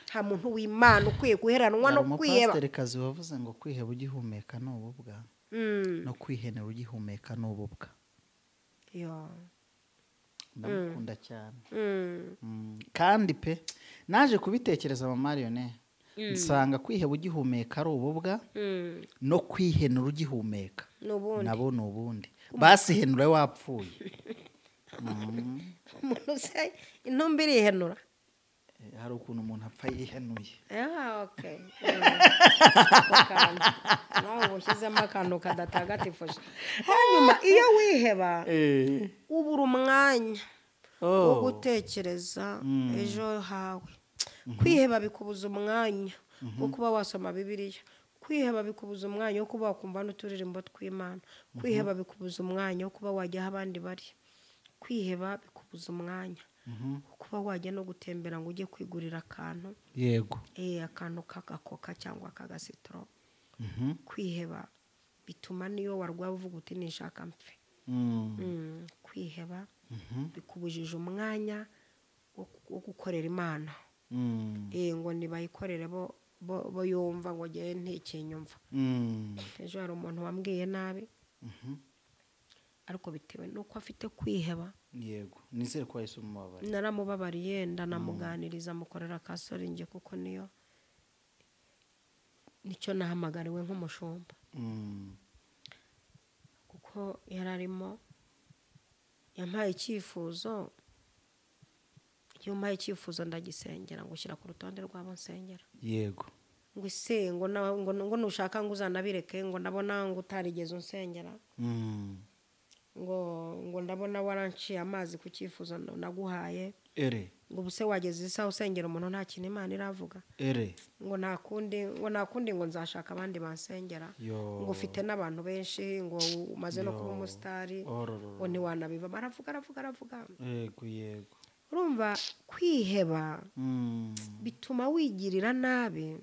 B: Nta muntu w'Imana ukwiye guheranwa no kwiheba.
A: Umupasiterikazi wavuze ngo kwiheba ugihumeka ni ububwa, no kwihenera ugihumeka ni ububwa.
B: Yo.
A: Ndamukunda cyane. Kandi pe naje kubitekereza mama Marionne, Nsanga kwiheba ugihumeka ari ububwa, no kwihenura ugihumeka nabo ni ubundi. Basihenura wapfuye.
B: Umuntu se intumbi irihenura?
A: Hari ukuntu umuntu apfa yihenuye.
B: Okay. Nawe ushyizemo akantu kadatagatifuje. Hanyuma iyo wiheba ubura umwanya wo gutekereza ejo hawe. Kwiheba bikubuza umwanya wo kuba wasoma Bibiliya. Kwiheba bikubuza umwanya wo kuba wakumva n'uturirimbo tw'Imana. Kwiheba bikubuza umwanya wo kuba wajya aho abandi bari. Kwiheba bikubuza umwanya kuba wajya no gutembera ngo ujye kwigurira akantu.
A: Yego.
B: Akantu kagakoka cyangwa kagasitro. Kwiheba bituma niyo warwaye uvuga uti nishaka mpfe. Kwiheba bikubujije umwanya wo gukorera Imana. Ngo nibayikorere bo yumva ngo ngiye ntikinyumva. Ejo hari umuntu wambwiye nabi. Ariko bitewe nuko afite kwiheba.
A: Yego, nizere ko wahise umubabariye.
B: Naramubabariye, ndanamuganiriza, mukorera kasoringe kuko niyo nicyo nahamagariwe nk'umushumba. Kuko yararimo yampaye icyifuzo, iyo mpaye icyifuzo ndagisengera ngo ushyira ku rutonde rw'abo nsengera.
A: Yego.
B: Ngo ise ngo nushaka ngo uzanabireke, ngo ndabona ngo utarigeze unsengera. Ngo ndabona waranciye amazi ku cyifuzo naguhaye. Ngo ubuse wageze isaha usengera umuntu nta kintu Imana iravuga. Ngo nta kundi ngo nzashaka abandi bansengera. Ngo ufite n'abantu benshi, ngo umaze no kuba umusitari, ngo ntiwanabiva. Baravuga.
A: Yego.
B: Urumva kwiheba bituma wigirira nabi,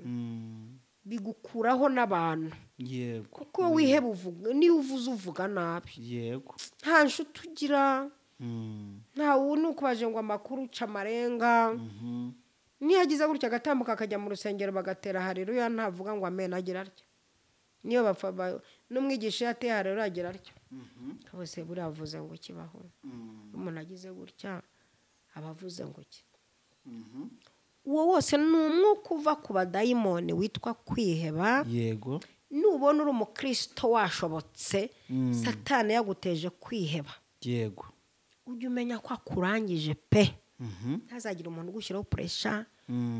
B: bigukuraho n'abantu.
A: Yego.
B: Kuko wiheba uvuga, niyo uvuze uvuga nabi.
A: Yego.
B: Nta nshuti ugira. Nta nukubaje ngo amakuru uca amarenga. Niyo agize gutya agatambuka akajya mu rusengero bagatera haleluya, ntavuga ngo amen, agira atya. Niyo bapfa n'umwigisha yateye haleluya agira atya. Bose buriya avuze ngo kibaho. Umuntu agize gutya abavuze ngo ki. Uwo wose ni umwuka uva ku badayimoni witwa kwiheba.
A: Yego.
B: Nubona uri umukristo washobotse, Satani yaguteje kwiheba.
A: Yego.
B: Ujye umenya ko akurangije pe. Ntazagira umuntu ugushyiraho pressure,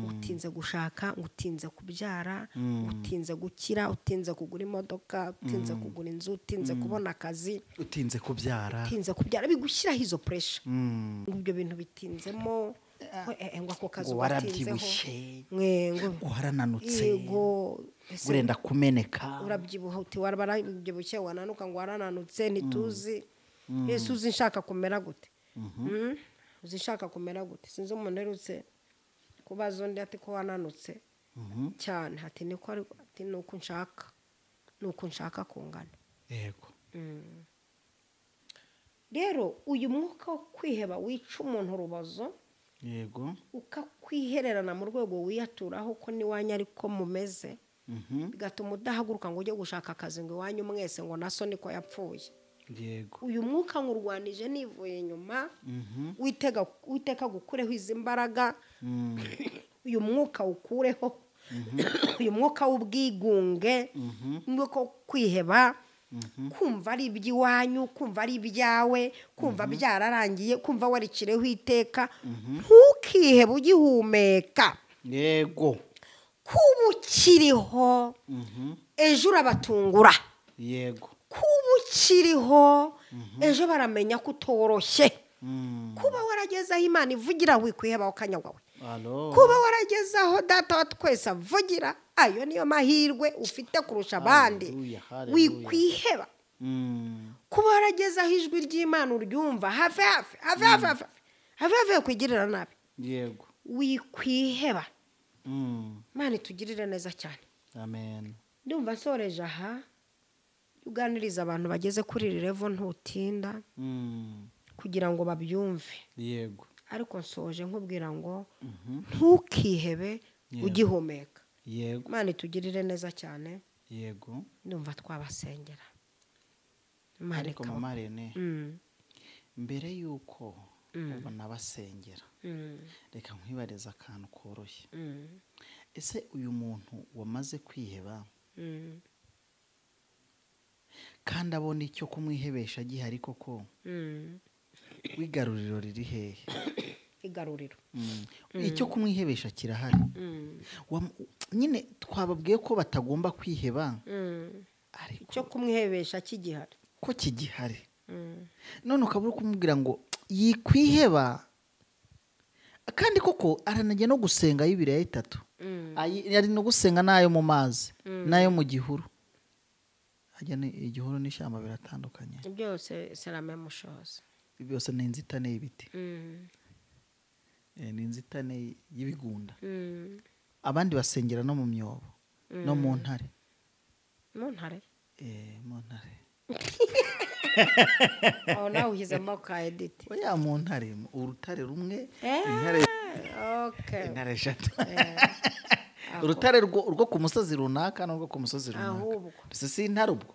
B: utinze gushaka, utinze kubyara, utinze gukira, utinze kugura imodoka, utinze kugura inzu, utinze kubona akazi,
A: utinze kubyara.
B: Utinze kubyara bigushyiraho izo pressure. Ngo ibyo bintu bitinzemo, ngo ako kazi
A: ugatinzeho, ngo warananutse,
B: yego,
A: urenda kumeneka,
B: urabyibuha uti warabyibushye wananuka ngo warananutse ntituzi. Yesu uzi nshaka kumera gute? Uzi nshaka kumera gute? Sinzi umuntu erutse kubaza undi ati ko wananutse cyane, ati niko ati nuko nshaka, nuko nshaka kungana.
A: Yego.
B: Rero uyu mwuka wo kwiheba wica umuntu urubozo.
A: Yego.
B: Ukakwihererana mu rwego wiyaturaho ko niwanya ariko mumeze. Bigatuma udahaguruka ngo ujye gushaka akazi ngo iwanyu mwese ngo naso niko yapfuye.
A: Yego.
B: Uyu mwuka nkurwanije nivuye inyuma, witeka gukureho izi mbaraga. Uyu mwuka ukureho. Uyu mwuka w'ubwigunge, mwuka wo kwiheba, kumva ari iby'iwanyu, kumva ari ibyawe, kumva byararangiye, kumva warikireho iteka. Ntukihebe ugihumeka.
A: Yego.
B: Kuba ukiriho ejo urabatungura.
A: Yego.
B: Kuba ukiriho ejo baramenya ko utoroshye. Kuba warageze aho Imana ivugira wikwiheba ukanyagwa we. Kuba warageze aho data wa twese avugira, ayo niyo mahirwe ufite kurusha abandi. Wikwiheba. Kuba warageze aho ijwi ry'Imana uryumva hafi hafi hafi hafi hafi hafi hafi kwigirira nabi.
A: Yego.
B: Wikwiheba. Imana itugirire neza cyane.
A: Amen.
B: Ndumva nsoreje aha. Uganiriza abantu bageze kuri iri level ntutinda kugira ngo babyumve.
A: Yego.
B: Ariko nsoje nkubwira ngo ntukihebe ugihumeka.
A: Yego.
B: Imana itugirire neza cyane.
A: Yego.
B: Ndumva twabasengera.
A: Ariko mama Rene, mbere yuko ubona basengera, reka nkwibariza akantu koroshye. Ese uyu muntu wamaze kwiheba kandi abona icyo kumwihebesha gihari koko, wigaruriro riri hehe?
B: Igaruriro
A: icyo kumwihebesha kirahari. Nyine twababwiye ko batagomba kwiheba, ariko
B: icyo kumwihebesha kigihari,
A: ko kigihari. None ukaba uri kumubwira ngo yikwiheba, kandi koko aranajya no gusenga y'ibiraya itatu, ari no gusenga n'ayo mu mazi n'ayo mu gihuru. Hajya ni igihuru n'ishyamba biratandukanye
B: byose, salame mushoza
A: byose ni inzitane y'ibiti, ni inzitane y'ibigunda. Abandi basengera no mu myobo no mu ntare.
B: Mu ntare?
A: Mu ntare.
B: Aho nawe ushyizemo ka edit.
A: Oya, mu ntare, urutare rumwe, intare.
B: Okay.
A: Intare eshatu. Urutare rwo ku musozi runaka n'urwo ku musozi runaka.
B: Ahubwo
A: Mbese si intare ubwo?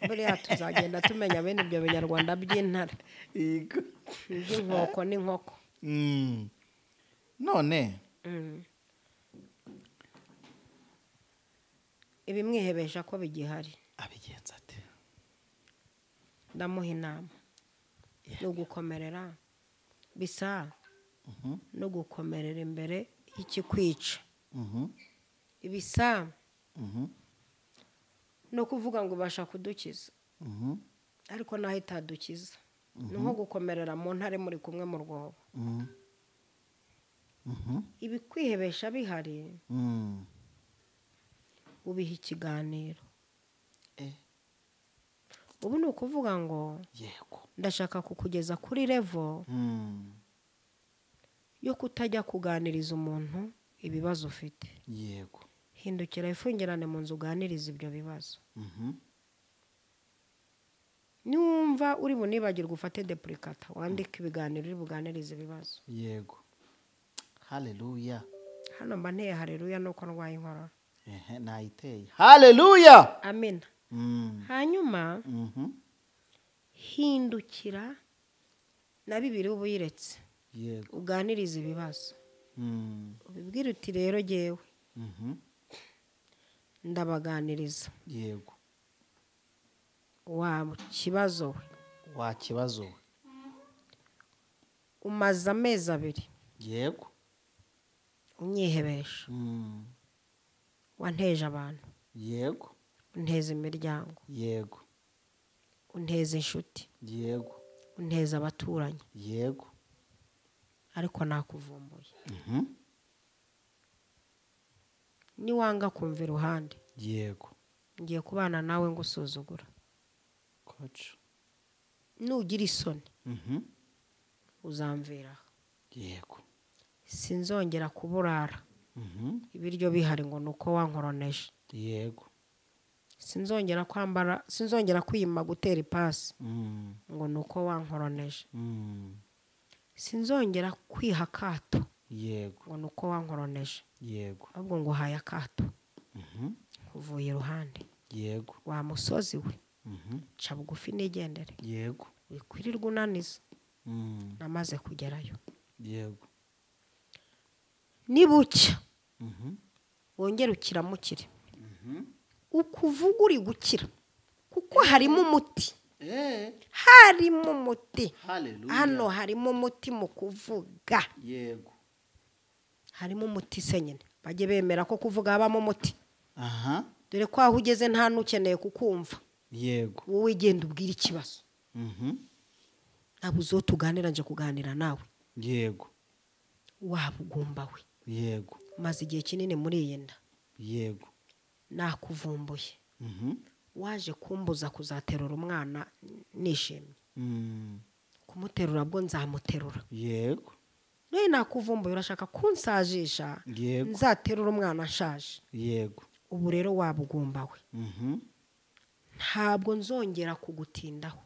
B: Buriya tuzagenda tumenya bene ibyo binyarwanda by'intare.
A: Yego.
B: Iby'inkoko n'inkoko.
A: None
B: ibimwihebesha ko bigihari,
A: abigenza ate?
B: Ndamuha inama no gukomerera bisa no gukomerera imbere y'ikikwica. Ibisa no kuvuga ngo ubasha kudukiza, ariko naho itadukiza ni nko gukomerera mu ntare muri kumwe mu rwobo. Ibikwihebesha bihari, ubiha ikiganiro. Ubu ni ukuvuga ngo
A: yego,
B: ndashaka kukugeza kuri level yo kutajya kuganiriza umuntu ibibazo ufite.
A: Yego.
B: Hindukira ifungirane mu nzu uganiriza ibyo bibazo. Niwumva uri bunibagirwe ufate deplicata wandike ibiganiro uri buganirize ibibazo.
A: Yego. Haleluya.
B: Hano mba nteye haleluya nuko ndwaye inkorora.
A: Nayiteye. Haleluya.
B: Amina. Hanyuma hindukira na bibiri ubuyiretse.
A: Yego.
B: Uganirize ibibazo. Ubibwire uti rero jewe ndabaganiriza.
A: Yego.
B: Wa kibazo we.
A: Wa kibazo we.
B: Umaze amezi 2.
A: Yego.
B: Unyihebesha. Wanteje abantu.
A: Yego.
B: Unteza imiryango.
A: Yego.
B: Unteza inshuti.
A: Yego.
B: Unteza abaturanyi.
A: Yego.
B: Ariko nakuvumbuye. Niwanga kumva iruhande.
A: Yego.
B: Ngiye kubana nawe ngusuzugura.
A: Coach.
B: Nugira isoni. Uzamvira.
A: Yego.
B: Sinzongera kuburara. Ibiryo bihari ngo nuko wankoroneje.
A: Yego.
B: Sinzongera kwambara, sinzongera kwiyima gutera ipasi. Ngo nuko wankoroneje. Sinzongera kwiha akato.
A: Yego.
B: Ngo nuko wankoroneje.
A: Yego.
B: Ahubwo ngo uhaye akato. Uvuye iruhande.
A: Yego.
B: Wa musozi we. Ca bugufi nigendere.
A: Yego.
B: Wikwirirwa unaniza. Namaze kugerayo.
A: Yego.
B: Nibucya. Wongere ukiramukire. Ukuvuga uri gukira kuko harimo umuti. Harimo umuti. Hano harimo umuti mu kuvuga.
A: Yego.
B: Harimo umuti se nyine. Bajye bemera ko kuvuga habamo umuti.
A: Aha.
B: Dore ko aho ugeze nta n'ukeneye kukumva.
A: Yego.
B: Wowe genda ubwire ikibazo. Nabuze uwo tuganira nje kuganira nawe.
A: Yego.
B: Wabugumba we.
A: Yego.
B: Maze igihe kinini muri iyi nda.
A: Yego.
B: Nakuvumbuye. Waje kumbuza kuzaterura umwana nishimye. Kumuterura bwo nzamuterura.
A: Yego.
B: None nakuvumbuye urashaka kunsajisha.
A: Yego.
B: Nzaterura umwana nshaje.
A: Yego.
B: Ubu rero wabugumba we. Ntabwo nzongera kugutindaho.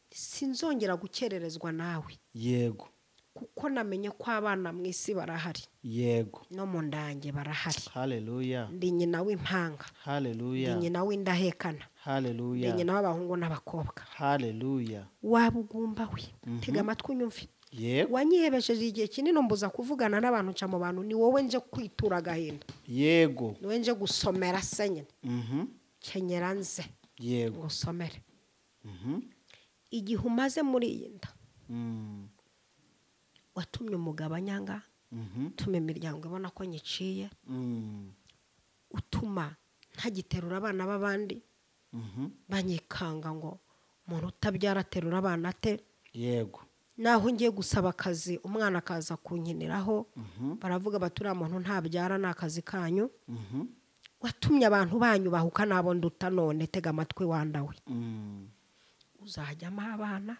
B: Sinzongera gukererezwa nawe.
A: Yego.
B: Kuko namenye ko abana mu isi barahari.
A: Yego.
B: No mu ndange barahari.
A: Haleluya.
B: Ndi nyina w'impanga.
A: Haleluya.
B: Ndi nyina w'indahekana.
A: Haleluya.
B: Ndi nyina w'abahungu n'abakobwa.
A: Haleluya.
B: Wabugumba we. Tega amatwi unyumve.
A: Yego.
B: Wanyihebesheje igihe kinini mbuza kuvugana n'abantu, nca mu bantu, ni wowe nje kwitura agahinda.
A: Yego.
B: Ni wowe nje gusomera se nyine. Kenyera nze.
A: Yego.
B: Ngusomere. Igihe umaze muri iyi nda, watumye umugabo anyanga, utuma imiryango ibona ko nyiciye, utuma ntagiterura abana b'abandi, banyikanga ngo umuntu utabyara aterura abana ate.
A: Yego.
B: Naho ngiye gusaba akazi umwana akaza kunkiniraho, baravuga bati uriya muntu ntabyara, ni akazi kanyu. Watumye abantu banyu bahuka nabo nduta, none tega amatwi wandawe. Uzajyamo abana,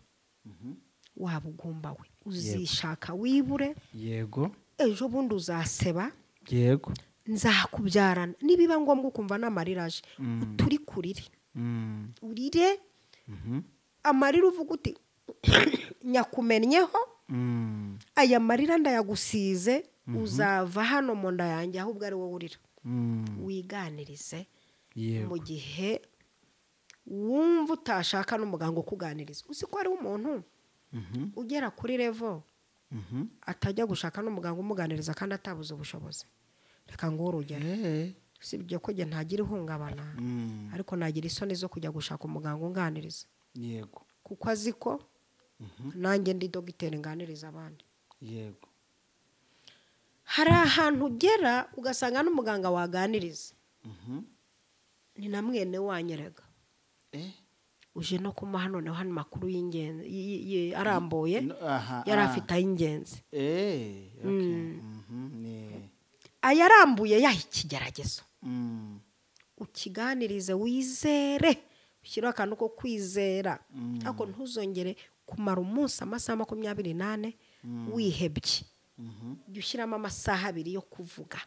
B: waba ugumba we, uzishaka wibure.
A: Yego.
B: Ejo bundi uzaseba.
A: Yego.
B: Nzakubyarana, nibiba ngombwa ukumva n'amarira aje, uturi kurire, urire amarira uvuga uti nyakumennyeho, aya marira ndayagusize, uzava hano mu nda yanjye ahubwo ari wowe urira. Wiganirize mu gihe wumva utashaka n'umuganga ukuganiriza. Uzi ko ari umuntu ugera kuri level atajya gushaka n'umuganga umuganiriza kandi atabuze ubushobozi. Reka nguhe urugero. Usibye ko njye ntagira ihungabana, ariko nagira isoni zo kujya gushaka umuganga unganiriza.
A: Yego.
B: Kuko azi ko nanjye ndi dogiteri nganiriza abandi.
A: Yego.
B: Hari ahantu ugera ugasanga n'umuganga waganiriza ni na mwene wanyerega. Uje no kumuha noneho hano makuru y'ingenzi arambuye, yari afite ay'ingenzi. Ayarambuye yaha ikigeragezo. Ukiganirize wizere, ushyiraho akantu ko kwizera, ariko ntuzongere kumara umunsi amasaha 24 wihebye. Jya ushyiramo amasaha 2 yo kuvuga,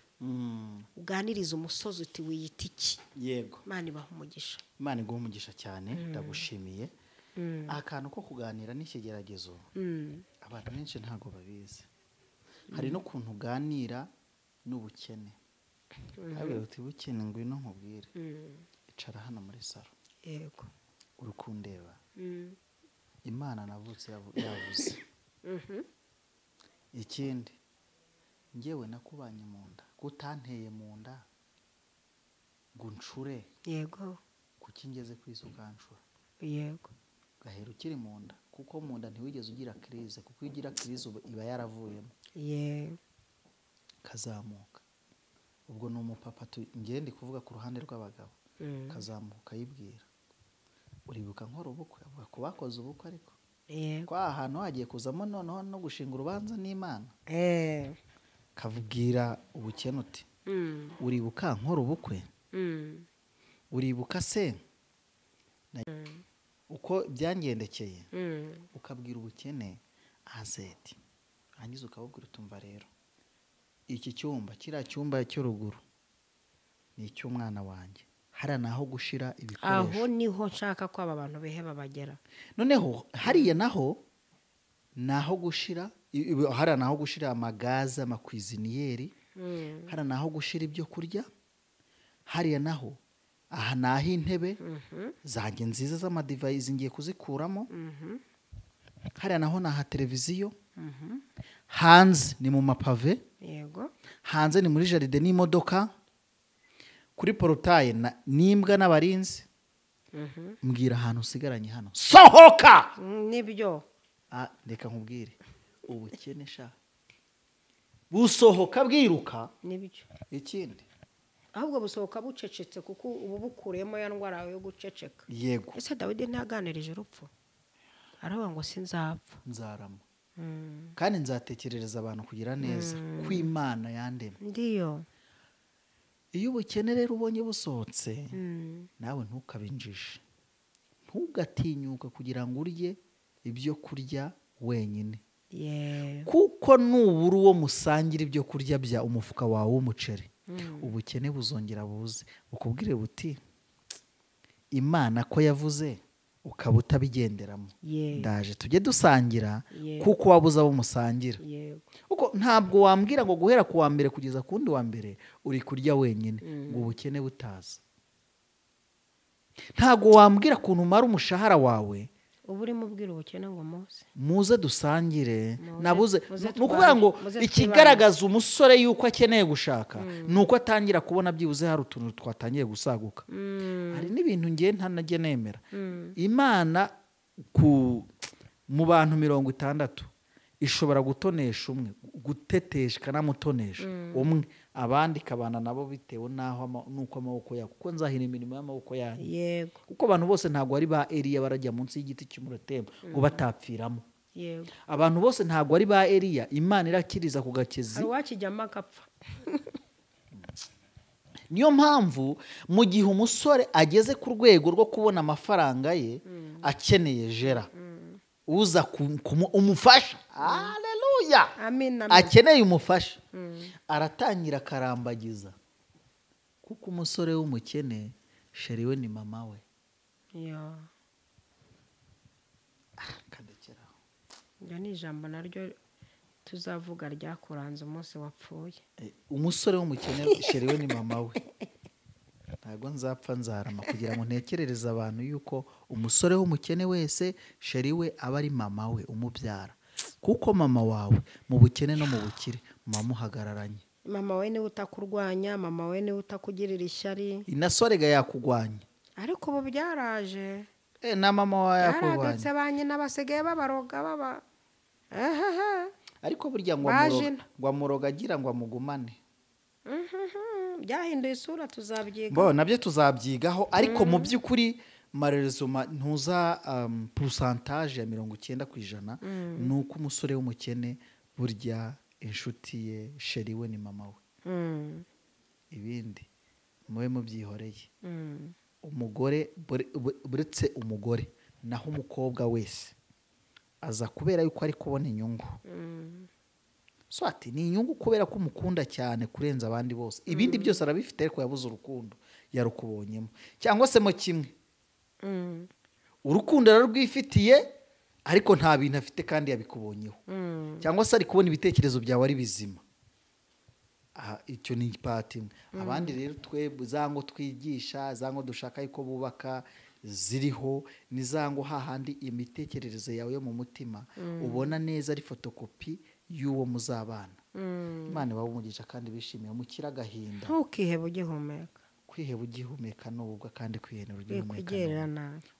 B: uganirize umusozi uti wiyita iki.
A: Yego.
B: Imana ibaha umugisha.
A: Imana iguha umugisha cyane, ndagushimiye. Akantu ko kuganira n'ikigeragezo abantu benshi ntabwo babizi. Hari n'ukuntu uganira n'ubukene. Habera uti bukene ngwino nkubwire. Icara hano muri salo.
B: Yego.
A: Uri kundeba. Imana navutse yavuze. Ikindi ngewe nakubanye mu nda, kutanteye mu nda ngo ncure.
B: Yego.
A: Kuki ngeze kwisi ukancura?
B: Yego.
A: Gahera ukiri mu nda, kuko mu nda ntiwigeze ugira crise, kuko iyo ugira crise iba yaravuyemo.
B: Yego.
A: Kazamuka. Ubwo ni umupapa ngiye ndi kuvuga ku ruhande rw'abagabo. Kazamuka yibwira. Uribuka nkora ubukwe, avuga ko bakoze ubukwe ariko.
B: Yego.
A: Kwa ahantu hagiye kuzamo noneho no gushinga urubanza n'Imana. Kavubwira ubukene uti uribuka nkora ubukwe? Uribuka se uko byangendekeye? Ukabwira ubukene azeti, hanyuma ukabubwira utumva rero iki cyumba, kiriya cyumba cy'uruguru ni icy'umwana wanjye, hariya naho gushira ibikoresho.
B: Aho niho nshaka ko aba bantu beheba bagera.
A: Noneho hariya naho naho gushira, hariya naho gushira amagaza, amakwiziniyeri, hariya naho gushira ibyo kurya, hariya naho aha naho intebe zanjye nziza z'amadivayizi ngiye kuzikuramo, hariya naho naha televiziyo, hanze ni mu mapave.
B: Yego.
A: Hanze ni muri jaride n'imodoka, kuri porotaye n'imbwa n'abarinzi. Mbwira ahantu usigaranye hano, sohoka.
B: Nibyo.
A: Reka nkubwire, ubukene sha busohoka bwiruka.
B: Nibyo.
A: Ikindi
B: ahubwo busohoka bucecetse, kuko ubu bukuremo ya ndwara yo guceceka.
A: Yego.
B: Ese Dawidi ntaganirije urupfu, aravuga ngo sinzapfa,
A: nzarama, kandi nzatekerereza abantu kugira neza kw'Imana yandemye.
B: Ndiyo.
A: Iyo ubukene rero ubonye busohotse, nawe ntukabinjishe, ntugatinyuka kugira ngo urye ibyo kurya wenyine. Kuko nubura uwo musangira ibyo kurya bya umufuka wawe w'umuceri, ubukene buzongera buze bukubwire buti Imana ko yavuze ukaba utabigenderamo, ndaje tujye dusangira, kuko wabuze abo musangira. Uko ntabwo wambwira ngo guhera ku wa mbere kugeza ku wundi wa mbere uri kurya wenyine, ngo ubukene butaza. Ntabwo wambwira kuntu umara umushahara wawe
B: Ubu urimo ubwira ubukene ngo muze
A: muze dusangire, nabuze. Ni ukuvuga ngo ikigaragaza umusore yuko akeneye gushaka ni uko atangira kubona byibuze hari utuntu twatangiye gusaguka. Hari n'ibintu ngiye ntanajye nemera. Imana mu bantu 60 ishobora gutonesha umwe, gutetesha ikanamutonesha umwe, abandi ikabana nabo bitewe n'aho n'uko amaboko yabo, kuko nzahira imirimo y'amaboko yanyu.
B: Yego.
A: Kuko abantu bose ntabwo ari ba Eliya barajya munsi y'igiti cy'umuretema ngo batapfiramo.
B: Yego.
A: Abantu bose ntabwo ari ba Eliya, Imana irakiriza ku gakezi.
B: Hari uwakijyamo akapfa.
A: Niyo mpamvu mu gihe umusore ageze ku rwego rwo kubona amafaranga ye akeneye jera uza umufasha, haleluya, akeneye umufasha, aratangira akarambagiza. Kuko umusore w'umukene sheri we ni mama we. Kadekeraho.
B: Iryo ni ijambo naryo tuzavuga ryakuranze umunsi wapfuye.
A: Umusore w'umukene sheri we ni mama we. Ntago nzapfa nzarama kugira ngo ntekerereze abantu yuko umusore w'umukene wese sheri we aba ari mama we umubyara. Kuko mama wawe mu bukene no mu bukire muhagararanye.
B: Mama we niwe utakurwanya, mama we niwe utakugirira ishyari.
A: Inasorega yakugwanya.
B: Ariko ubu byaraje.
A: Na mama wawe yakurwanya.
B: Yaradutse ba nyina basigaye babaroga baba.
A: Ariko burya ngo amuroga agira ngo amugumane.
B: Byahinduye isura, tuzabyiga.
A: Bo nabyo tuzabyigaho, ariko mu by'ukuri marezoma ntuza pourcentage ya 90% nuko umusore w'umukene burya inshuti ye sheri we ni mama we. Ibindi mube mubyihoreye. Umugore buretse umugore naho umukobwa wese aza kubera yuko ari kubona inyungu. So ati ni inyungu kubera ko umukunda cyane kurenza abandi bose. Ibindi byose arabifite ariko yabuze urukundo yarukubonyemo. Cyangwa se mo kimwe. Urukundo ararwifitiye ariko nta bintu afite kandi yabikubonyeho. Cyangwa se ari kubona ibitekerezo byawe ari bizima. Icyo ni part imwe. Abandi rero twe zango twigisha, zango dushaka yuko bubaka ziriho, ni zango hahandi imitekerereze yawe yo mu mutima ubona neza ari fotokopi y'uwo muzabana. Imana ibahe kandi bishimiye mukira agahinda.
B: Ntukihebe ugihumeka.
A: Kwiheba ugihumeka n'ubwo kandi kwihenura ugihumeka.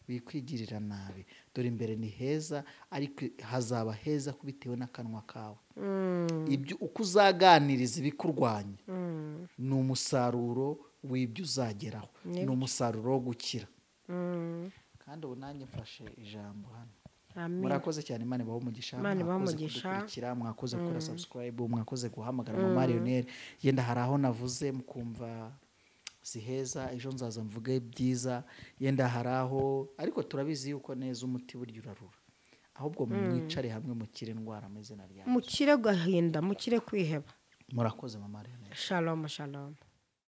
A: Wikwigirira nabi. Dore imbere ni heza ariko hazaba heza kubitewe n'akanwa kawe. Ibyo uko uzaganiriza ibikurwanya ni umusaruro w'ibyo uzageraho, ni umusaruro wo gukira. Kandi ubu nanjye mfashe ijambo hano. Murakoze cyane, Imana ibahe umugisha, mwakoze kudukurikira, mwakoze gukora subscribe, mwakoze guhamagara Mama Lionel. Yenda hari aho navuze mukumva si heza, ejo nzaza mvuge byiza, yenda hari aho, ariko turabizi yuko neza umuti burya urarura. Ahubwo mwicare hamwe mukire indwara ameze na rya.
B: Mukire gahinda, mukire kwiheba.
A: Murakoze Mama Lionel.
B: Shalom, shalom.